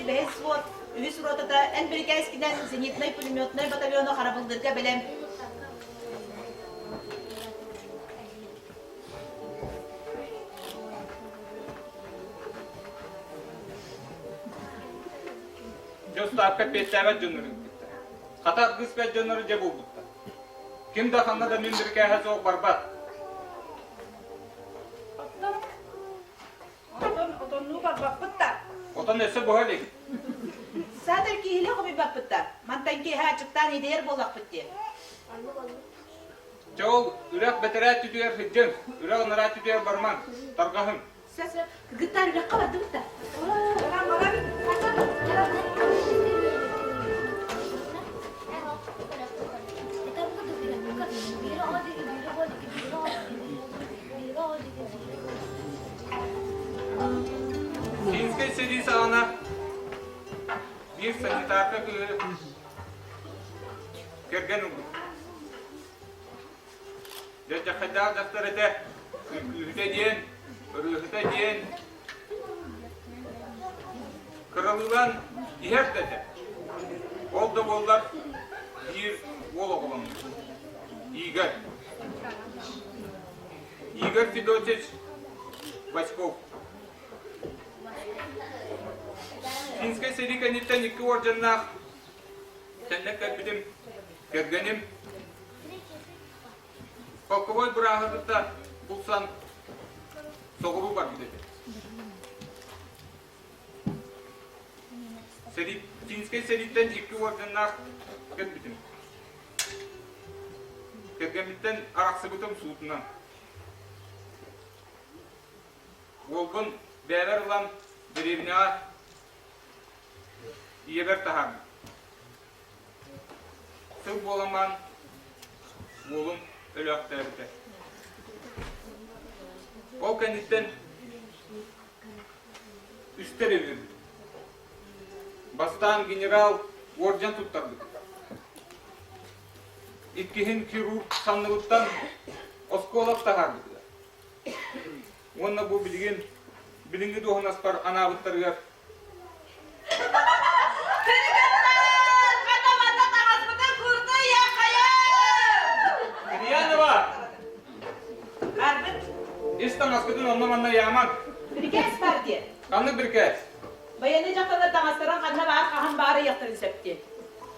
бэһис взвод үһүс ротата эн бирикээскинэн зенитнай пулеметнай батальону харабыллыырга бэлэм. Дьэ устаапка эппиэттээбэт дьоннору ыыппыттар. Хата аргыспат дьоннору дьэ булбуттар. Ким да ханна да мин бирикээһэ суох барбат. Оттон, оттон отоннуу барбаппыт да. Отон өссө буһа илик. Саатар киһилии хомуйбаппыт да. Мантан киэһэ аччыктаан идэйэр буоллахпыт дии. Дьэ ол үрэх бэтэрээ өттүтүгэр сылдьыҥ, үрэх анараа өттүтүгэр барымаҥ, тарҕаһыҥ. Сөп, кыргыттар үрэххэ бардыбыт да. Финскэй сэрии саҕана биир санитарка кыыһы кэргэн ылбыт. Дьэ, дьахтар этэ, үҥкүүһүтэ диэн, ырыаһыта диэн, кыралыылаан иһэр да этэ. Ол да буоллар биир уол оҕоломмут. Игорь. Игорь Федотович Васьков. Финскэй сэрии кэнниттэн икки уордьаннаах тэннэ кэлбитим, кэргэним Полковой бырааһы кытта булсан соҕуруу барбыт этэ. Сэрии, Финскэй сэрииттэн икки уордьаннаах кэлбитим. Кэргэммиттэн арахсыбытым суутунан. Уолбун бэйэбэр ылан дэриэбинэҕэ ийэбэр таһаарбыт. Сыл буолан баран уолум өлөөхтөөбүтэ. Ол кэнниттэн үстэр өлүөбүт. Бастаан генерал уордьан туттарбыт. Иккиһин хирург санныбыттан оскуолак таһаарбытыгар. Уонна бу билигин билиҥҥи дуоһунаспар анаабыттарыгар Кирьянова! Арбыт. Ис таҥаскытын онно-манна ыйаамаҥ. Бирикээс баар диэ. Ханнык бирикээс? Байыаннай дьахталлар таҥастарын ханна баар хаһан баар ыйыахтарын сөп диэ.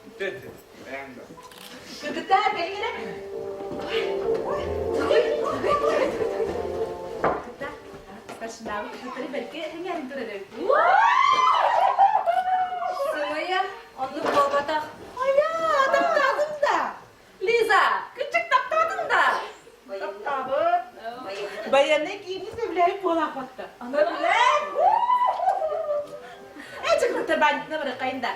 Ити, бэйэҥ да. Кыргыттар, кэлиҥ эрэ. Старшинабыт кыргыттары бэркэ эҥээрин турар эбит. Сымыйа, оннук буолбатах. Айа, таптаатым да. Лиза, кыччык таптаатыҥ да? Таптаабыт. Байыаннай киини сөбүлээбит буолаахпатта. Сөбүлээн. Ээ, чыкырыттар баанньытына барыаххайын да.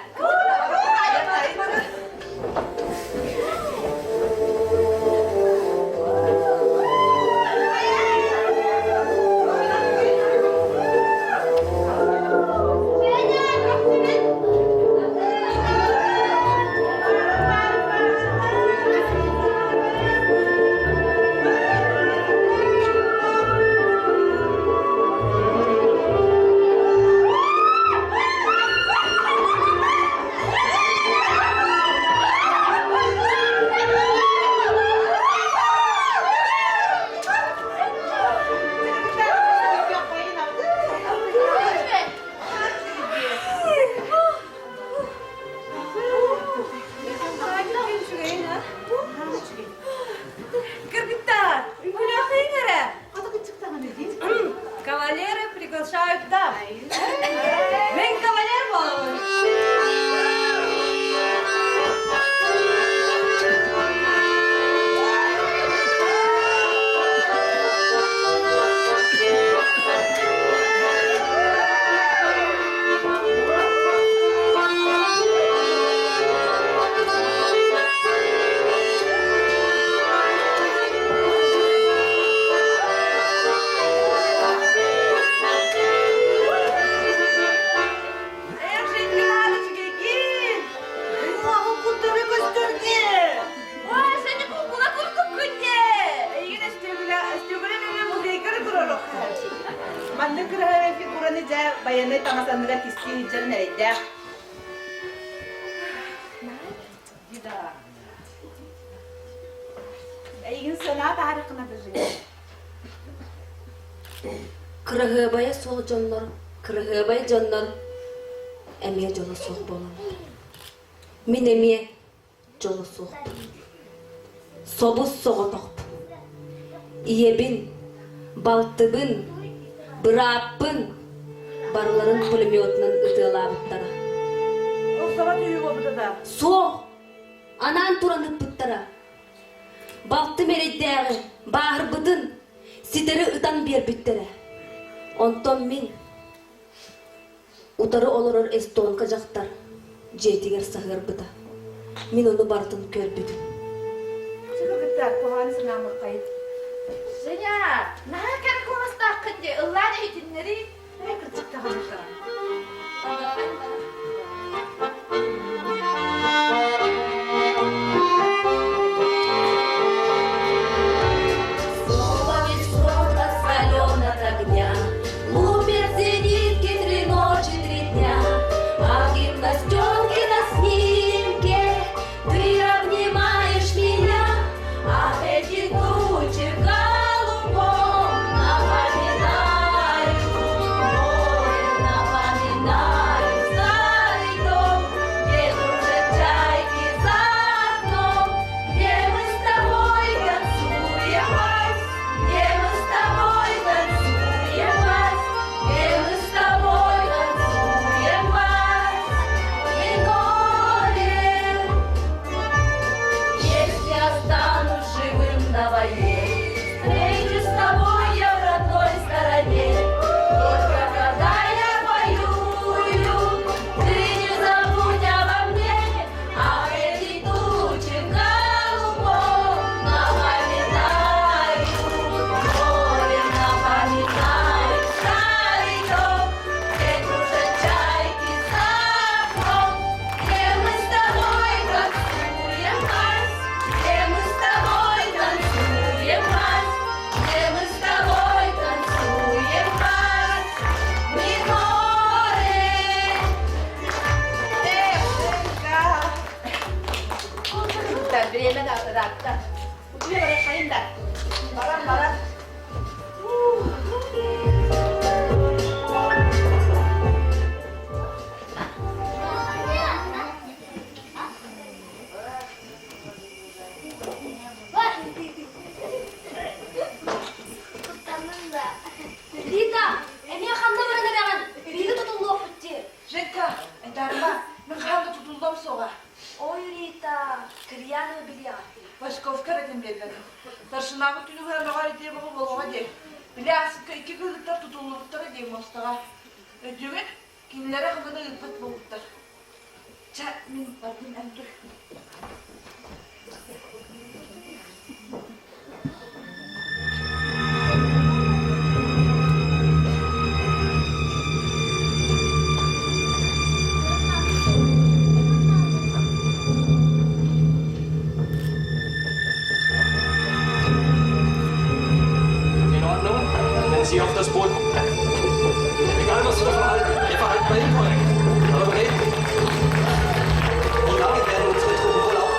Кистии сылдьарын эрэйдээх. Беда. Эйигин сыанаҕа таһаарыаххына да Женя. Кыраһыабайа суох дьоннор, кыраһыабай дьоннор эмиэ дьоло суох буолаллар. Мин эмиэ дьоло суохпун. Собус-соҕотохпун. Ийэбин, балтыбын, бырааппын барыларын пулеметунан ытыалаабыттара. Ол саба түһүү буолбута да? Суох! Анаан туран ыппыттара. Балтым эрэйдээҕи, бааһырбытын ситэри ытан биэрбиттэрэ. Онтон мин Утары олорор эстонка дьахтар дьиэтигэр саһыарбыта. Мин ону барытын көрбүтүм. Кытта куһаҕаны санаамаххайын. Женя, наһаа кэрэ куоластааххын дии, ыллаан иһитиннэрии. Ээ, кырдьык даҕаны. Снова ведь фронт раскален от огня, Лупят зенитки три ночи, три дня, А в гимнастерке на снимке Ты обнимаешь меня, А эти тучи в голубом Напоминают море, напоминают старый дом, Где кружат чайки за окном, Где мы с тобой танцуем вальс, Где мы с тобой танцуем вальс, Где мы с тобой танцуем вальс в миноре. Если останусь живым на войне, Встречусь с тобой я в родной стороне. Только когда я воюю, ты не забудь обо мне, А эти тучи в голубом напоминают море, напоминают старый дом, где кружат чайки за окном, где мы с тобой танцуем вальс, где мы с тобой танцуем вальс, где мы с тобой танцуем вальс в миноре. Кытта бириэмэ да ыраатта. Утуйа барыаххайын да. Баран, баран. Рита, эмиэ ханна баран эрэҕин? Биһиги тутуллуохпут дии. Женька, энтаарыма, мин хаһан да тутуллуом суоҕа. Ой, Рита, Кирьянова билиэҕэ. Васьковка эрэтин биэрбэтим. Старшинабыт күнү быһа итии буолуоҕа буолуоҕа дии. Били ааспыкка икки кыргыттар тутуллубуттара дии муостаҕа. Өйдүүгүн? Кинилэри ханна да ыыппат буолбуттар. Чэ, мин бардым эн тур. In Ordnung, wenn Sie auf das Boot... Egal, was Sie davon halten, Ihr Verhalten war inkorrekt. Aber reden. Wie lange werden unsere Truppen wohl auch...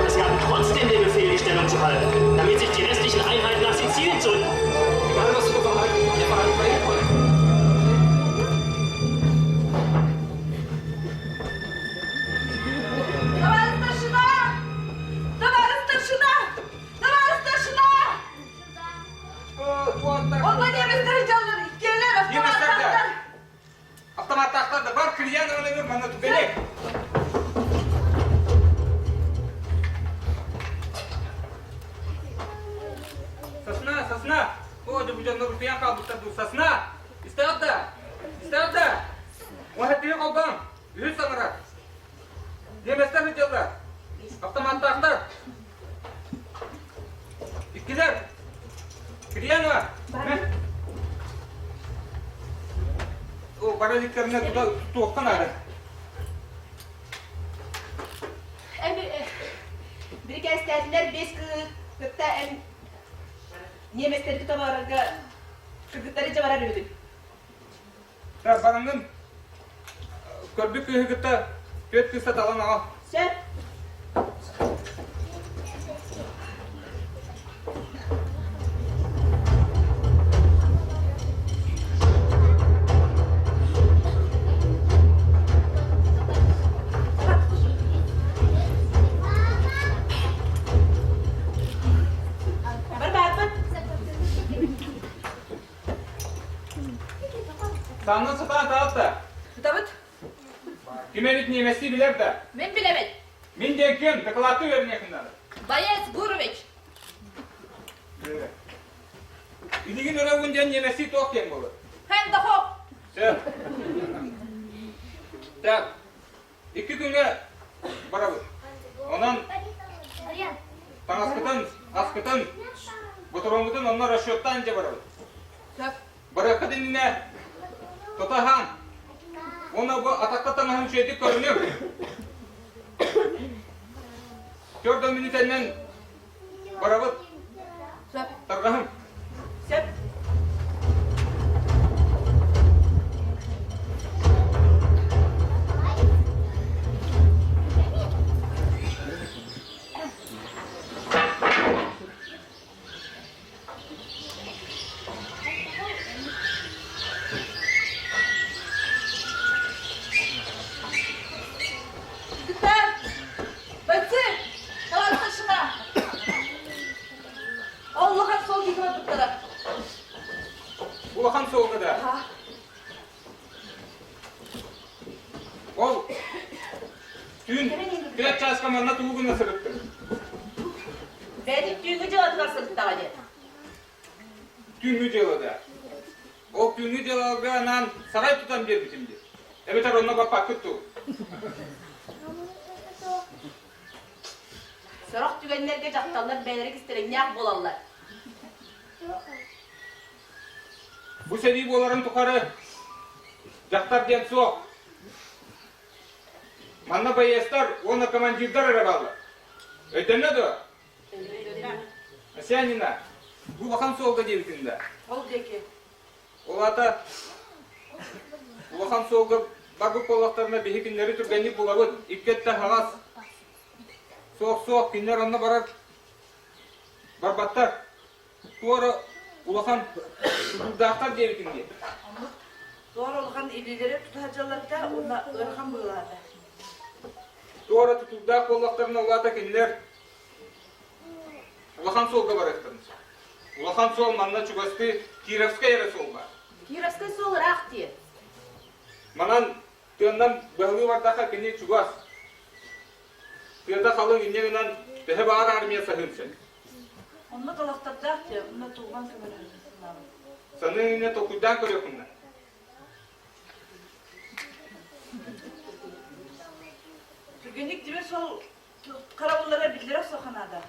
Es gab trotzdem den Befehl, die Stellung zu halten, damit sich die restlichen Einheiten nach Sizilien zurück... Egal, was Sie davon halten, Ihr Verhalten war inkorrekt. Товарищ старшина! Товарищ старшина! Товарищ старшина! Онно немецтэр дьоннор иккиэлэр автоматтаахтар. Автоматтаахтар да бар Кирьянова нөмір манна түгэнэ. Сосна, сосна! О, дьэ бу дьоннор утуйан хаалбыттар дуу. Сосна! Истэҕит да? Истэҕит да? Уонна тиһик холбооҥ! Үһүс саҥарар. Немецтэр сылдьаллар. Автоматтаахтар. Иккилэр. Кирьянова! О, бара иликтэринэ тута туохха наада? Бирикээстээтилэр биэс кытта эн немецтэрги табаарга кыргыттары дьэ барар үһүгүн. Бараҥҥын. Көрбүт кыыһы кытта түөрт кыыста талан аҕал. Сөп. Бар баарбыт. Саннын сатаан таалта. Сытабыт. Ким эбит немецтии билэр да? Мин билэбин. Мин диэн ким? Докладты үөрэниэхин надо. Боец Гурович. Билигин өрөбүн диэн немецтии туох диэн буолар? Хэн дохок. Сөп. Так. Икки күҥҥэ барабыт. Онон таҥаскытын, аскытын, ботуруоҥҥутун онно расчеттаан дьэ барабыт. Сөп. Барыаххыт иннинэ тута аһаан уонна бу атахха таҥаһын үчүгэйдик көрүнүҥ. Төрт мүнүүтэннэн барабыт. Сөп. Тарҕаһыҥ. Сөп. Кытар! Бойцы! Давай старшина! Ол улахан суол диэки барбыттара. Улахан суолга да? Ол түүн түөрт чааска манна тугу гына сырыттыҥ? Бэйэтин түүҥҥү дьыалатыгар сырыттаҕа дии. Түүҥҥү дьыала да. Ол түүҥҥү дьыалаларга анаан сарай тутан биэрбитим дии. Эбэтэр онно баппаккыт дуу? Сорох түгэннэргэ дьахталлар бэйэлэрэ кистэлэҥнээх буолаллар. Бу сэрии буоларын тухары дьахтар диэн суох. Манна байыастар уонна командирдар эрэ бааллар. Өйдөннө дуо? Осянина, бу улахан суолга диэбитин да. Ол диэки. Ол аата улахан суолга барбыт буоллахтарына биһи кинилэри түргэнник булабыт. Икки өттө аһаҕас. Суох-суох, кинилэр онно барар барбаттар. Туора улахан тутурдаахтар диэбитиҥ дии. Оннук. Туора улахан илиилэри тута сылдьалларда уонна ыарахан быһыылаата. Туора тутурдаах буоллахтарына улаата кинилэр улахан суолга барыахтарын сөп. Улахан суол манна чугастыы Кировскай эрэ суол баар. Кировскай суол ыраах дии. Манан тыаннан быһалыы бардахха кини чугас. Тыата халыҥ инньэ гынан төһө баҕар армия саһыан сөп. Онно талахтардаах дии, онно тулҕан көмөлөһөр санаабын. Саныаҥ инньэ толкуйдаан көрүөххүнэ. Түргэнник тимир суол харабыллара биллэрэ суох наада.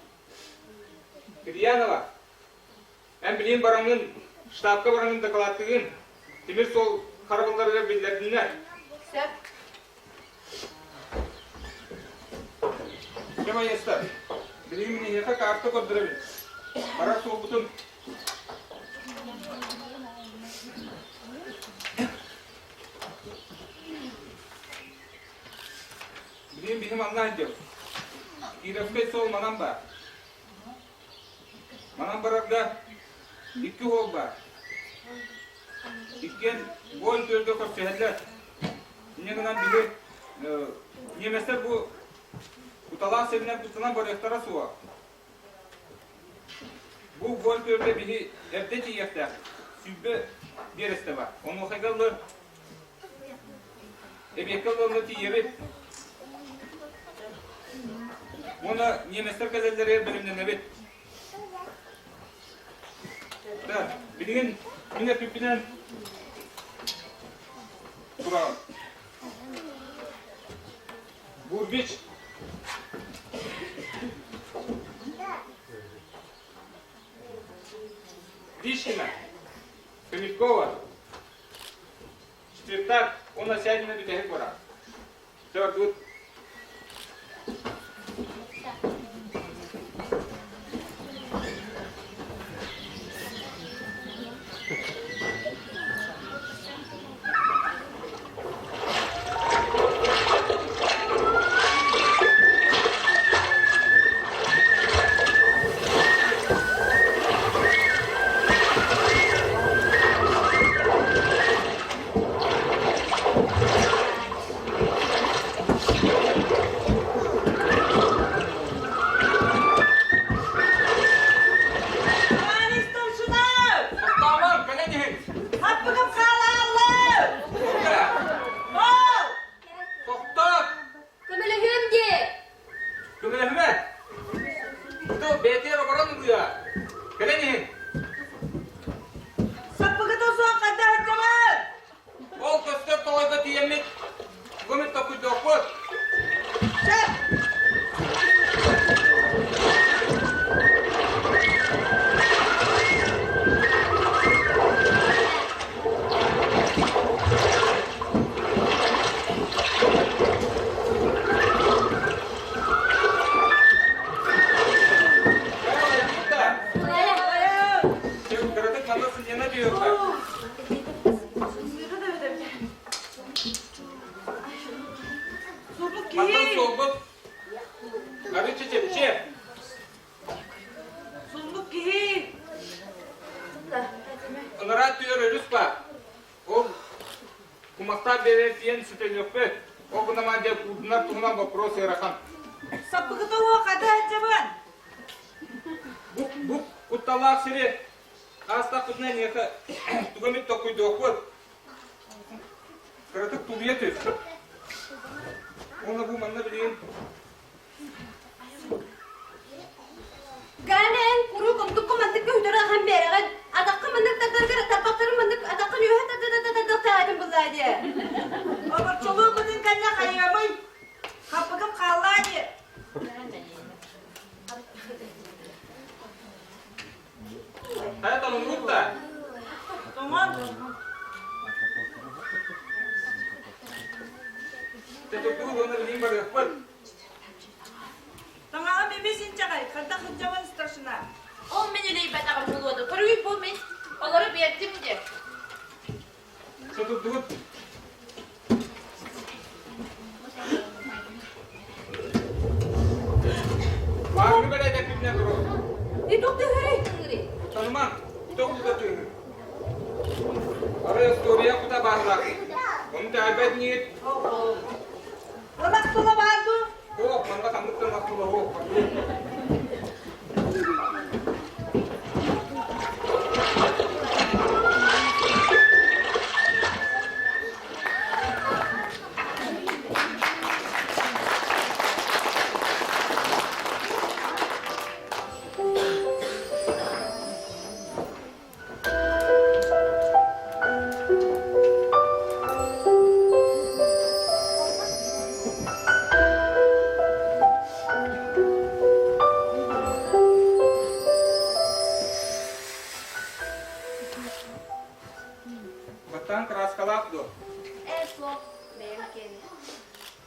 Кирьянова, эн билиин бараҥҥын, штабка бараҥҥын дакылааттыгын, тимир суол харабылларыгар биллэрдиннэр. Сөп. Дьэ, байыастар, билигин мин эһиэхэ карта көрдөрөбүн. Барар суолбутун Билигин биһи манна сылдьабыт. Кировскай суол манан баар. Манан барарга икки уол баар. Иккиэн буон күөлгэ көрсүһэллэр. Инньэ гынан биһи немецтэр бу куталаах сиринэн куттанан барыахтара суоҕа. Бу буон күөлгэ биһи эрдэ тиийиэхтээх 120 биэрэстэ бар. Онуохайга ыллар эбиэккэ ылларна тиийэбит. Уонна немецтэр кэлэллэригэр бэлэмнэнэбит. Да, билигин мин эппиппинэн тураҕын. Бурбич. Вишкина. Хомякова. Четвертак, он осядина бүтэһик барар. Төрдүт. Суолбут Мантан киһи! суолбут арыычча чэпчиэ. Суолбут киһи! Ынараа түөр өрүс баар. Ол кумахтаах биэрэр тиийэн сүтөнүөхпүт. Ол гынан дьэ куурдунар туһунан вопрос ыарахан. Саппыкыта уох хата сылдьабын. Бу, бу кутталлаах сири аастахпытына эйиэхэ тугу эмит толкуйдуохпут. Кыратык тулуйа түс. Уонна бу манна билигин Галя эн куруук онтукка маннык көһүтэрэ ахан биэрэҕин. Атахха маннык тардаргар тарбахтарын маннык атаххын үөһэ тарда-тарда-тарда буллаа дии. Оборчолуу бытын кэннэ хайыамый? Хаппыкым хааллаа дии. Хайа тоҥмут да? Тоҥон. Тетурдуу уонна билигин барыахпыт. Таҥаҕым эмиэ синчэҕэй, хантан сылдьабын старшина? Ол мин үлэйбэтэҕим буолуо Көрүүй бу мин олору биэрдим диэ. Сотурдубут. Бааргы бэрээдэкпитинэ туруо. И туох тыһырый? Танымаҥ, туох кута тыыһыр. Арай остуоруйа кута баарлаах. Ону таайбат ниит. Ынах тула баар дуу? Суох, манна ханнык да ынах тула суох. Баттаан кырааскалаах дуо? Ээ, суох, бэйэм киэнэ.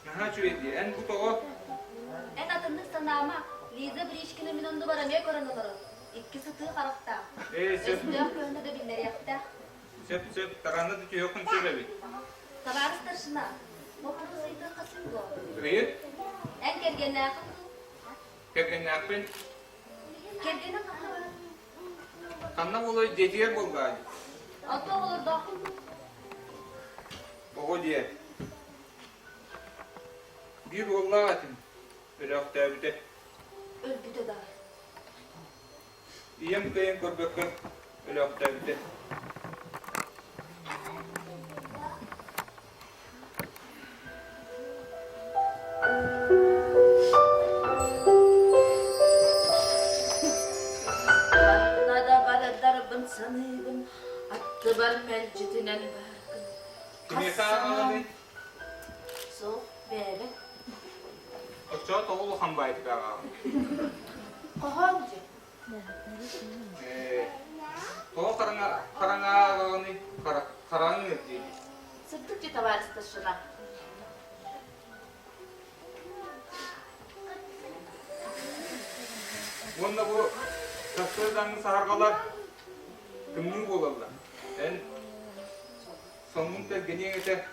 Наһаа үчүгэй дии. Эн бу тоҕо? Эн атыннык санаама. Лиза Бричкина мин оннубар эмиэ көрөн олорор. Икки сытыы харахтаах. Ээ, сөп. Өстөөх көһүнэ да биллэриэхтээх. Сөп, сөп. Таранна да түһүөххүн сөп эбит. Табаарыс старшина, боппуруос ыйытыахха син дуо? Ыйыт. Эн кэргэннээххин дуу? Кэргэннээхпин. Кэргэнэ ханна барар? Ханна буолуой дьиэтигэр буоллаа дии. Ото оҕолордооххун дуу? Оҕо диэ. Биир уоллаах этим. Өлөөхтөөбүтэ. Өлбүтэ да. Ийэм кыайан көрбөккө өлөөхтөөбүтэ. Ханна да бардарбын саныыбын, аттыбар мэлдьитинэн бааргын. Кимиэхэ ааҕаҕыный? Суох, бэйэбэр. Оччоҕо тоҕо улахан баайдык ааҕаҕын? Хоһоон дии. Ээ, тоҕо хараҥа хараҥа ааҕаҕыный? Хараҥа дии. Сырдык дии товарищ старшина. Уонна бу сарсыардааҥҥы саһарҕалар тымныы буолаллар. Эн Соннун тэлгэниэҥ этэ.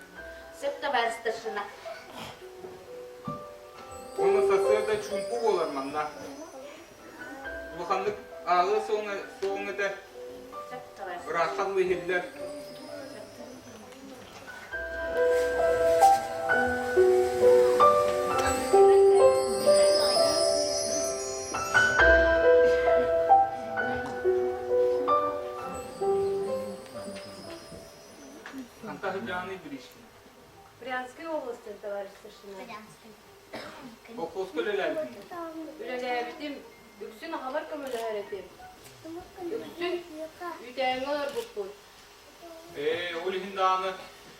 Сөп товарищ старшина. Уонна сарсыарда чуумпу буолар манна. Улаханнык ааҕыа суоҕуҥ этэ. Сөп товарищ. Ыраахтан иһиллэр. Ханта сылдьаҕыный Гришкин? Брянской областын, товарищ старшина. Колхозка үлэлээбитиҥ? Үлэлээбитим. Үксүн аҕабар көмөлөһөр этим. Үксүн үүтээҥҥэ олорбуппут. Ээ, ол иһин даҕаны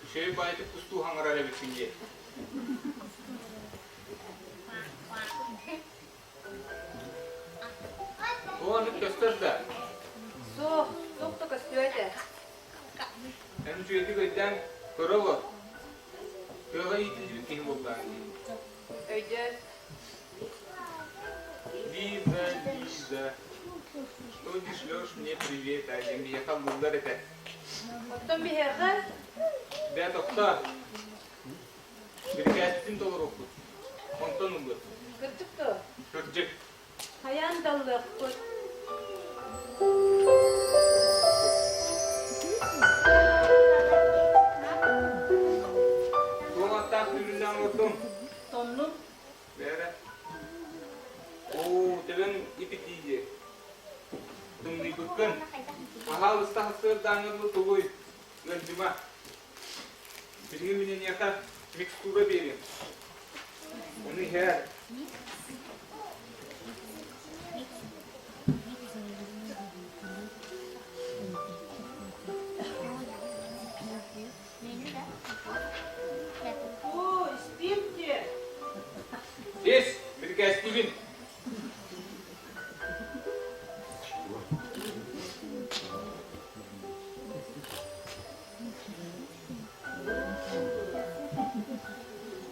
үчүгэй баайдык кустуу хаҥырар эбиккин дии. Ол аннык көстөр да? Суох, суох да көстүө этэ. Эн үчүгэйдик өйдөөн көрө олор. Тыаҕа иитиллибит киһи буоллаҕыҥ дии. Өйдөөн. Лиза, Лиза, что не шлешь мне привет, а диэн биһиэхэ ыллыыллар этэ. Оттон биһиэхэ? Бээ, тохтоо. Бирикээспитин толоруохпут. Онтон ыллыт. Кырдьык дуо? Кырдьык. Хайаан да ыллыахпыт. Туох аттаах түүрүллээн олордуҥ? Тоннум. Бээрэ. Оо, төбөҥ ипитиийи. Тымныйбыккын. Аһаалыста сарсыардааҥҥы дылы тугуй? Ыалдьыма. Билигин мин эйиэхэ микстура биэриэм. Ону иһээр. Оо, истиэм диэ. Ис, бирикээстиибин.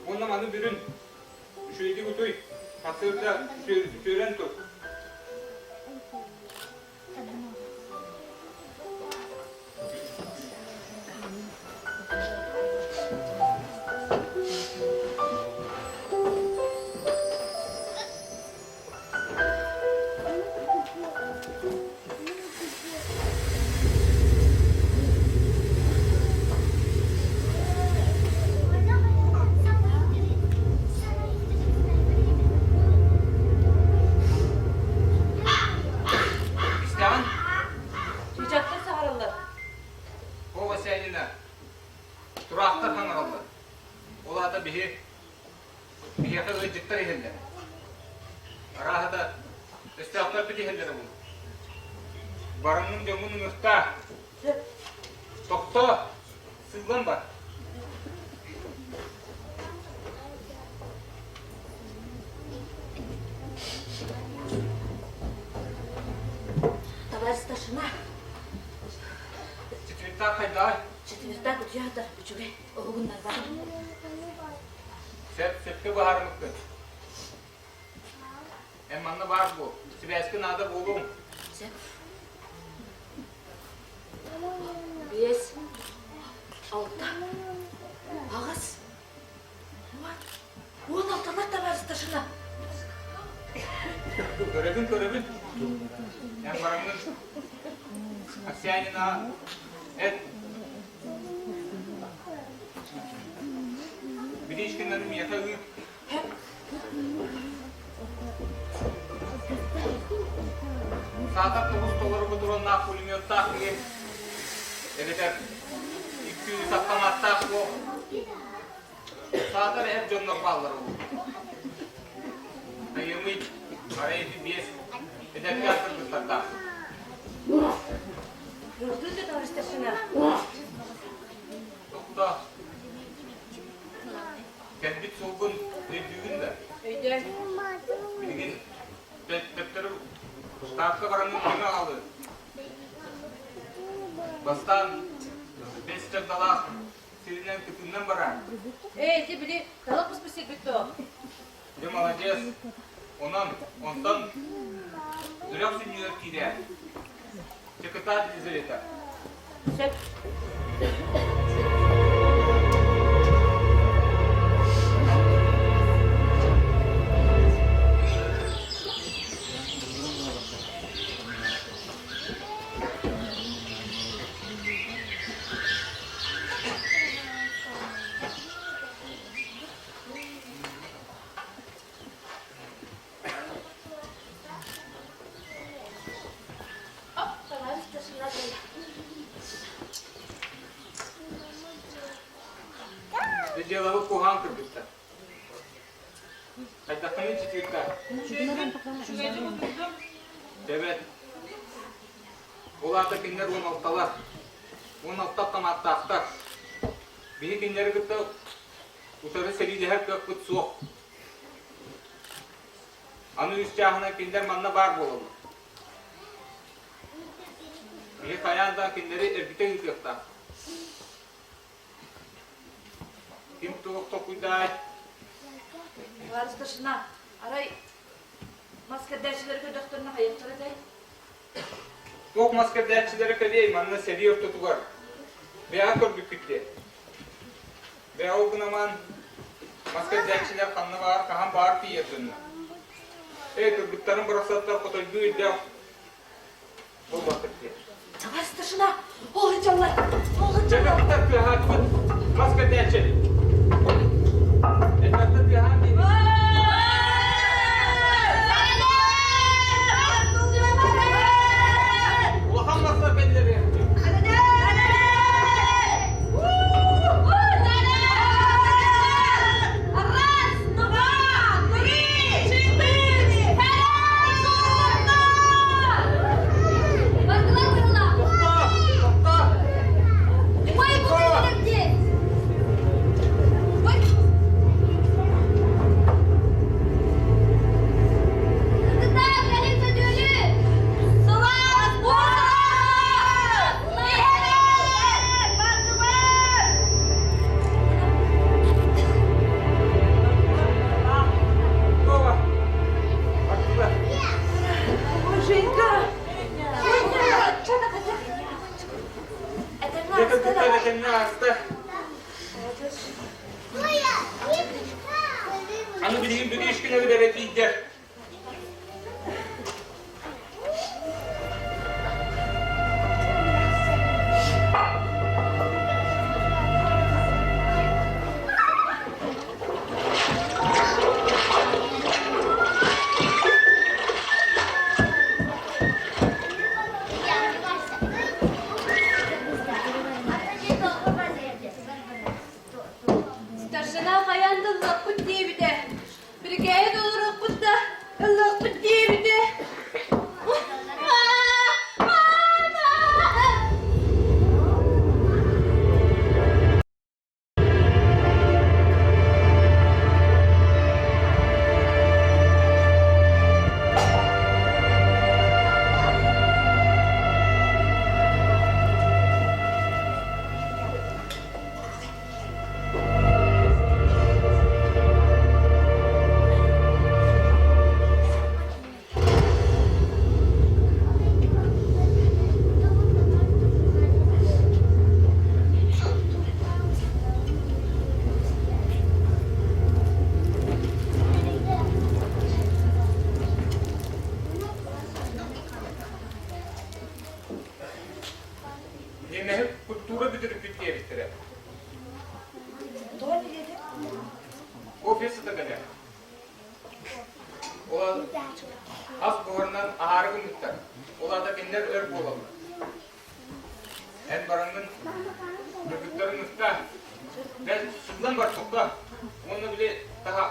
Уонна маны бүрүн үчүгэйдик утуй, сарсыарда үтүөрэн тур. Истэҕин? Чычахтар саҕараллар. О, Васянина, тураахтар хаҥыраллар. Ол аата биһи биһиэхэ ыалдьыттар иһэллэр. Арааһата өстөөхтөрбүт иһэллэрэ буолуо. Бараҥҥын дьоҥҥун ыҥыртаа. Тохтоо, сыыллан бар. Товарищ старшина. Четвертак хайдаҕай? Четвертак утуйаатар үчүгэй уһугуннарбат. Сөп, сөпкө быһаарымыккын. Эн манна баар буол. Сибээскэ наада буолуоҥ. Сөп. Биэс, алта, аҕыс, уон, 16-лар товарищ старшина. Көрөбүн, көрөбүн. Эн бараҥҥын Аксянина эт. Бричкиннары миэхэ ыыт. Саатар тобус толору ботуруоннаах пулеметтаах киһи эбэтэр 200 автоматтаах суох саатар эр дьоннор бааллар ол. Айымый, арай ити биэс эдэркээн кыргыттардаах. Көрдүн да товарищ старшина. Тохтоо. Кэлбит суолгун өйдүүгүн да? Өйдөөн. Билигин төттөрү штабка бараҥҥын көмө аҕалыы. Бастаан бэс чагдалаах сиринэн кытыннан бараар. Ээ, ити били талах буспут сирбит дуо? Дьэ, маладьыас. Онон, онтон үрэх сүнньүгэр киирээр. Чыкытаат Елизавета. Сөп. Дьэ дьыалабыт куһаҕан кыргыттар. Хайдаххыный чычыыкка? Үчүгэйдик утуйдум. Эбэт. Ол аата кинилэр 16-лар. 16 автоматтаахтар. Биһи кинилэри кытта утары сэриилэһэр кыахпыт суох. Аны үс чааһынан кинилэр манна баар буолаллар. Биһи хайаан да кинилэри эргитэ ыытыахтаах. Ким туох толкуйдаай? Товарищ старшина, арай мас кэрдээччилэри көрдөхтөрүнэ хайыахтара этэй? Туох мас кэрдээччилэрэ кэлиэй манна сэрии ортотугар. Бэйэҕэ көрбүккүт диэ. Бэйэҕэ ол гынамаан. Мас кэрдээччилэр ханна баар, хаһан баар тиийэр гынна. Эй, кыргыттарым барахсаттар хотойдуу өйдөөх буолбаттар диэ. Давай, старшина, ол сылдьаллар, ол сылдьаллар. Кыргыттар тыаһаатыбыт, мас кэрдээччи. Элбэхтэ тыаһаан диэбит. Улахан мастар кэллэри. Раз, два, три, четыре, пять, Тохто! Тохто! Ой, буду здесь! Ой! Кытаа, кэлин сөтүөлүү! Сылаас буолар! Бардыбар! Вова! Оттуда! Женька! Дьэ кыргыттар этэҥҥэ ааста. Аны билигин Бүрүөшкүн эрэ тиийдэ. Старшина хайаан да ыллахпыт диэбитэ. Бирикээһи толоруохпут да ыллахпыт диэбитэ. Мама! Немеһи культура бүтүрүппүт диэбиттэрэ. Тоҕо диэтэ? Кофе сыта кэлэр. Ол ас буһарынан аһаары гыммыттар. Ол аата кинилэр өр буолаллар. Эн бараҥҥын кыргыттарын ыкта, бэл сыллан бар тохто. Уонна били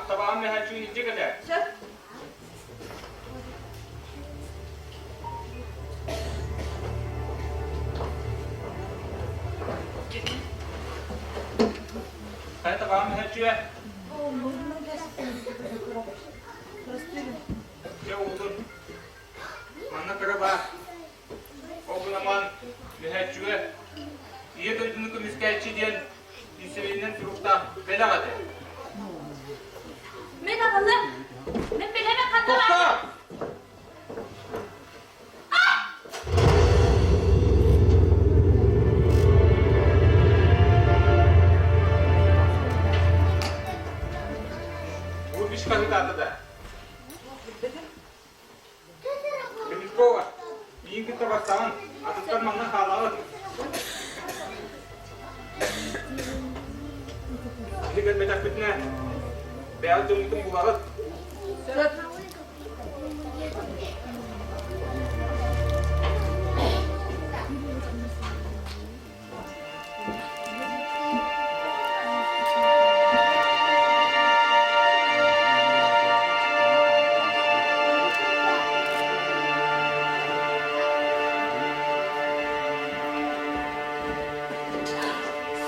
табаҕын мөһөөччүгүн илдьэ кэлээр. Сөп. Хайа табаҕын мөһөөччүгэ? Дьэ уутун. Манна кыра баар. Ол гынан мөһөөччүгэ Ийэ дойдуну көмүскээччи диэн үсүһүнэн суруктаах бэлэх этэ. Мин аҕалым. Мин билэбин ханна Тохтоо! Бу хаһыытаата да. Кремлькова, миигин кытта барсаҕын, атыттар манна хаалаҕыт. Биһиги кэлбэтэхпитинэ, бэйэҕит дьоҥҥутун булаҕыт. Сөп.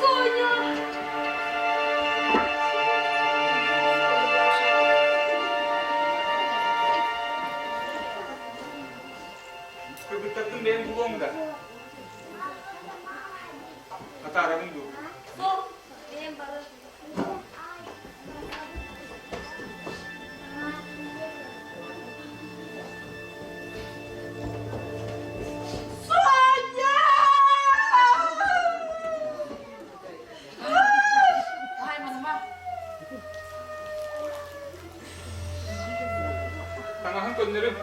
Соня! көннөрүҥ.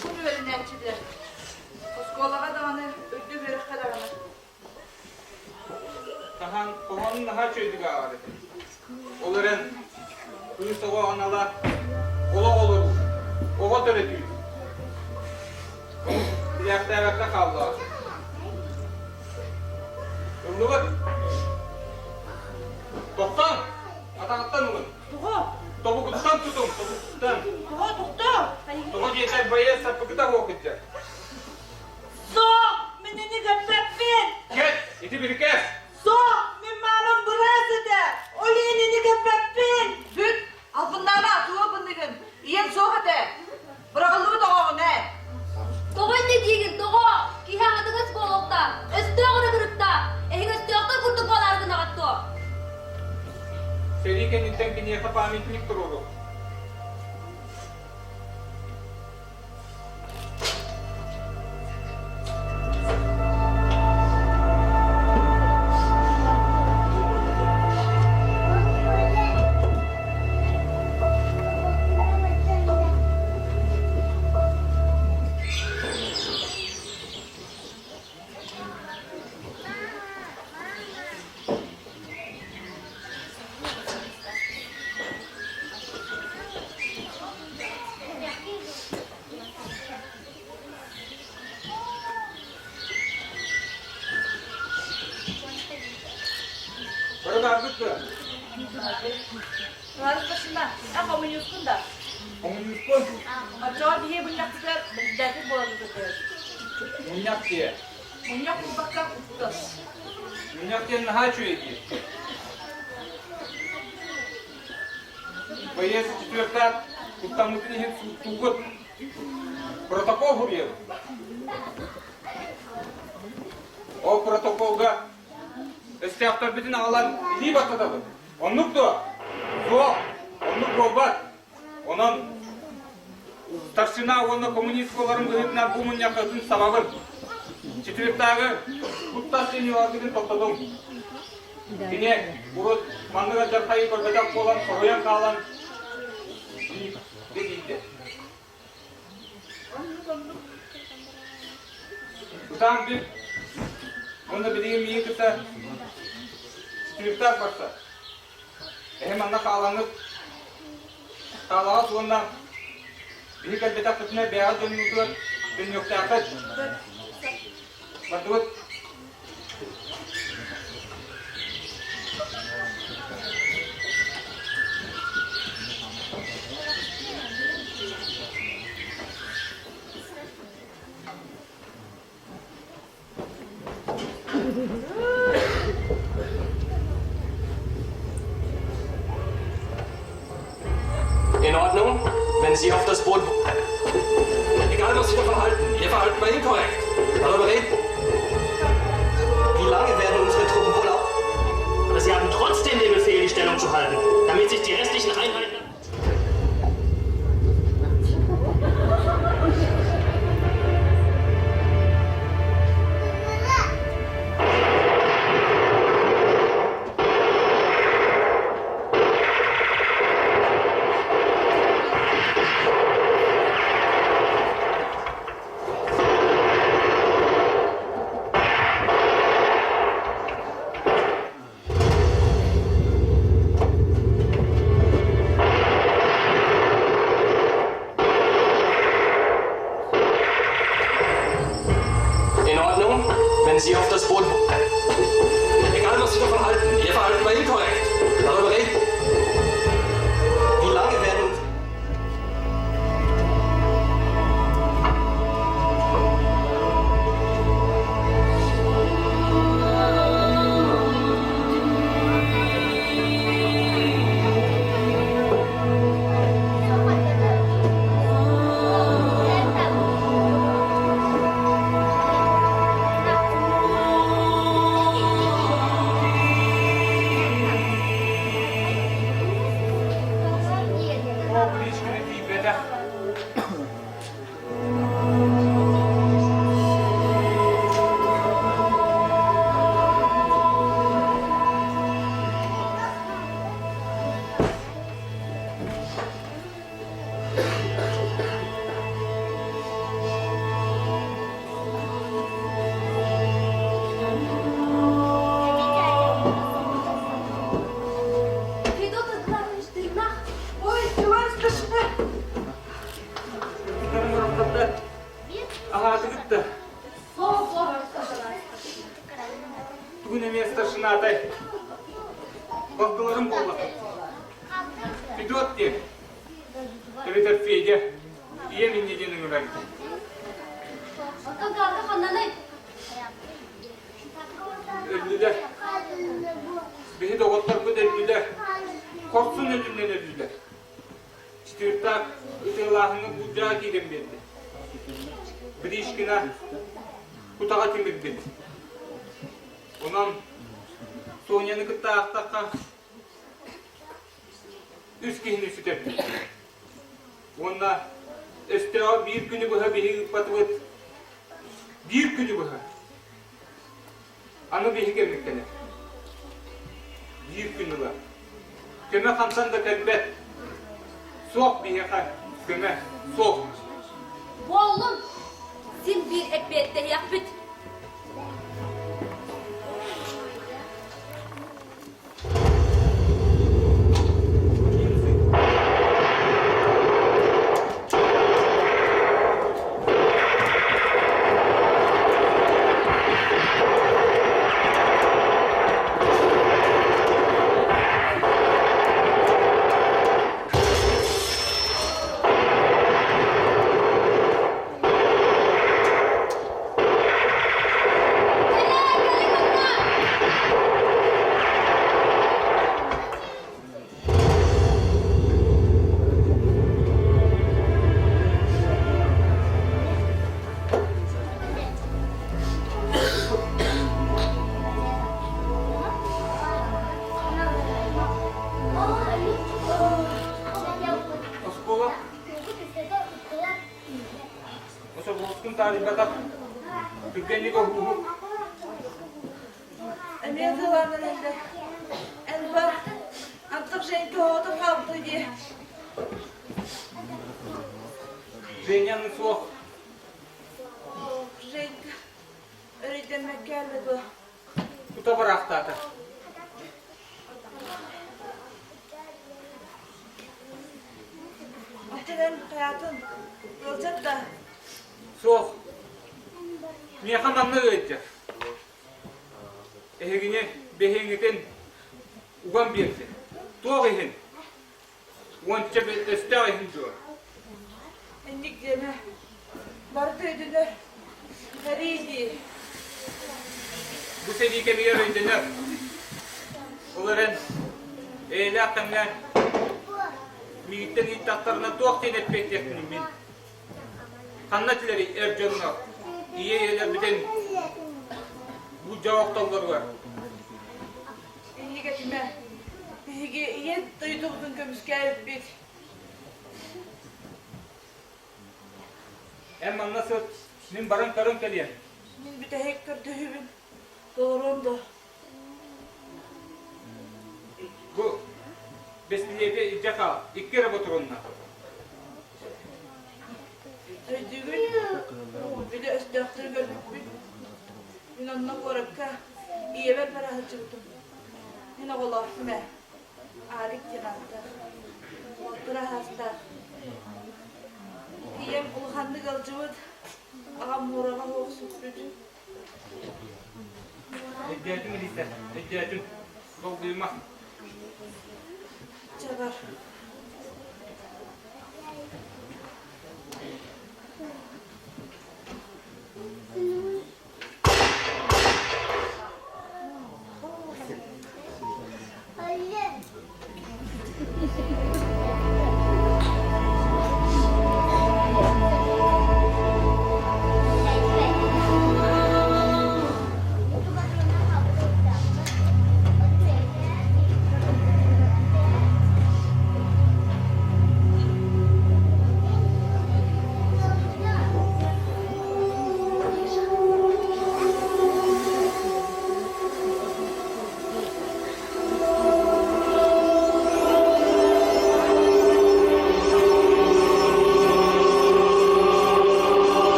Туйгун үөрэнээччилэр, оскуолаҕа даҕаны, үрдүк үөрэххэ даҕаны. Хаһан хоһоонун наһаа үчүгэйдик ааҕар этим. Ол эрэн кыыс оҕо анала олох олоруу, оҕо төрөтүү. Ону билээхтээбэккэ хааллаҕа. Ыллыбыт. Тохтоон! Атаҕыттан ылын. Тоҕо? Тобугуттан тутуҥ, тобугуттан. Тоҕо тохтоо? Тоҕо диэтэр байыас саппыкыта суох кырдьар. Суох! Мин ини көппөппүн! Кэт, ити бирикээс! Суох! Мин маамам быраас этэ! Ол иһин ини көппөппүн! Бүт! Албыннаама, туга бынныгын? Ийэм суох этэ. Быраҕыллыбыт оҕоҕун ээ. Тоҕо инньэ диигин, тоҕо? Киһи аҥатыгас буолуохтаах, өстөөх эрэ кырыктаах. Эһиги өстөөхтөр курдук буолаары гынаҕыт дуо? Сэрии кэнниттэн киниэхэ памятник туруору. Бары бааргыт дуо? Товарищ старшина, а коммунисткун да? Коммунисткун? Оччоҕо биһиги мунньахпытыгар председатель буолан ыытыахтара. Мунньах диэ. Мунньах буолбакка куттас. Мунньах диэн наһаа үчүгэй дии. Байыас четвертаат куттаммытын иһин сууттуугут. Протокол суруйабыт. Ол протоколга өстөөхтөрбүтүн аҕалан илии баттатабыт. Оннук дуо? Суох, оннук буолбат. Онон старшина уонна коммунист буоларын быһыытынан бу мунньахха ытын сабабын. Четвертааҕы куттас синьоларгытын тохтотуҥ. Кини урут маннык алдьархайы көрбөтөх буолан соһуйан хаалан тиийдэ. Ытаан бүт. Уонна билигин миигин кытта четвертаах барса. Эһи манна хаалаҥҥыт хаалаҕыт уонна биһи кэлбэтэхпитинэ бэйэҕит дьоннуутугар төннүөхтээххит. Бардыбыт. In Ordnung, wenn Sie auf das Boot... Egal, was Sie davon halten, Ihr Verhalten war inkorrekt. Darüber reden. Wie lange werden unsere Truppen wohl auf... Aber sie haben trotzdem den Befehl, die Stellung zu halten, damit sich die restlichen Einheiten... Федот диэн. Эбэтэр Федя. Ийэм инньэ диэн ыҥырар. Оттон Галка ханнаный? Өллүлэр. Биһи доҕотторбут өллүлэр. Хорсун өлүннэн өллүлэр. Четвертак ытыалааһыҥҥа буулдьаҕа киирэн биэрдэ. Бришкина кутаҕа тимирбит. Онон Соняны кытта аахтахха үс киһини сүтэрдим. Уонна өстөөҕө биир күнү быһа биһиги ыыппатыбыт. Биир күнү быһа. Аны биһиги кэммит кэлэр. Биир күн ыла. Көмө хантан да кэлбэт. Суох биһиэхэ көмө суох. Буоллун! Син биир эппиэттэһиэхпит. Оскуола Особуускун таарыйбатах түргэнник оһууһук Эмиэ тылланан эллэ. Эн бар, антах Женька оҕото хаалбыта дии. Женяны суох. Ох, Женька, өрөйдэммэккэ эллэ дуо? Тута бараахтаата. Оттон эн хайаатын ыалдьар да? Суох. Миэхэ манна ыалдьар. Эһигини биһиҥҥитин уган биэрдин. Туох иһин? Уонча өстөөх иһин дуо? Инник диэмэ. Барыта өйдөнөр. Сэрии дии. Бу сэрии кэмигэр өйдөнөр. Ол эрэн, эйэлээх кэмҥэ миигиттэн ыйыттахтарына туох диэн эппиэттиэхпиний мин? Ханна этилэрий эр дьоннор? Ийэ ийэлэрбитин буулдьаҕа охтоллоругар. Инник этимэ. Биһиги ийэ дойдубутун көмүскээбиппит. Эн манна сыт, мин баран көрөн кэлиэм. Мин бүтэһик көрдөһүүбүн толоруом дуо? Бу бэстилиэти илдьэ хаал, икки эрэ ботуруонна. Өйдүүгүн? Били өстөөхтөрү көрбүппүт. Мин онно куоракка ийэбэр бара сылдьыбытым. Мин оҕолоохпун ээ. Алик диэн ааттаах. Уолтура аһаастаах. Ийэм улаханнык ыалдьыбыт, аҕам муораҕа суох сүппүт. Өйдөөтүм, Лиса, өйдөөтүм. Долгуйума. Чэ бар.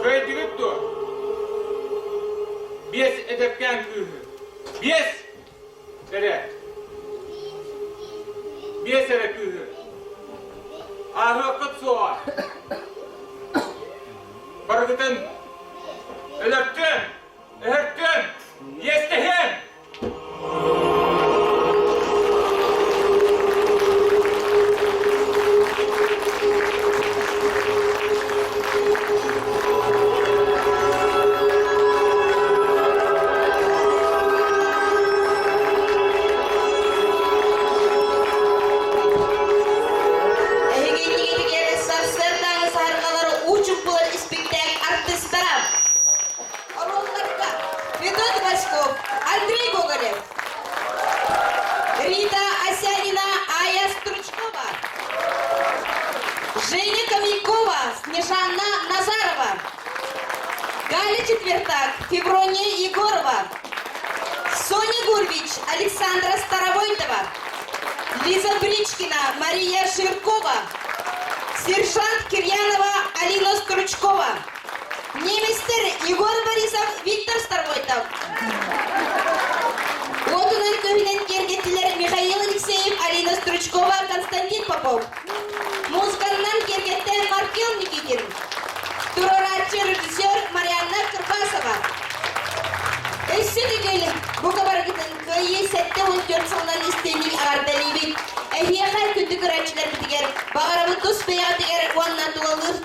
Кыайдыгыт дуо? Биэс эдэркээн кыыһы. Биэс! Эрэ. Биэс эрэ кыыһы. Ааһыаххыт суоҕа. Барыгытын өлөртүөм, өһөртүөм, иэстэһиэм! Эһиги иннигитигэр сарсыардааҥы саһарҕалары уу чуҥкулар испиктээк артыыстара. Оруолларга Федот Васьков, Андрей Гоголев, Рита Осянина, Ая Стручкова, Женя Каменькова, Снежанна Назарова, Галя Четвертак, Феврония Егорова, Соня Гурвич, Александра Старовойтова, Лиза Бричкина, Мария Ширкова, сержант Кирьянова, Алина Стручкова, немецтэр Егор Борисов, Виктор Старовойтов. Уотунан көһүнэн киэргэттилэр Михаил Алексеев, Алина Стручкова, Константин Попов. Музыканнан киэргэттэ Маркел Никитин. Туруорааччы режиссер Марианна Кырбасова. Өссө төгүл бука барыгытын Кыайыы 74 сылынан истиҥник эҕэрдэлиибит! Эһиэхэ күндү көрөөччүлэрбитигэр баҕарабыт тус бэйэҕитигэр уонна тулалыыр.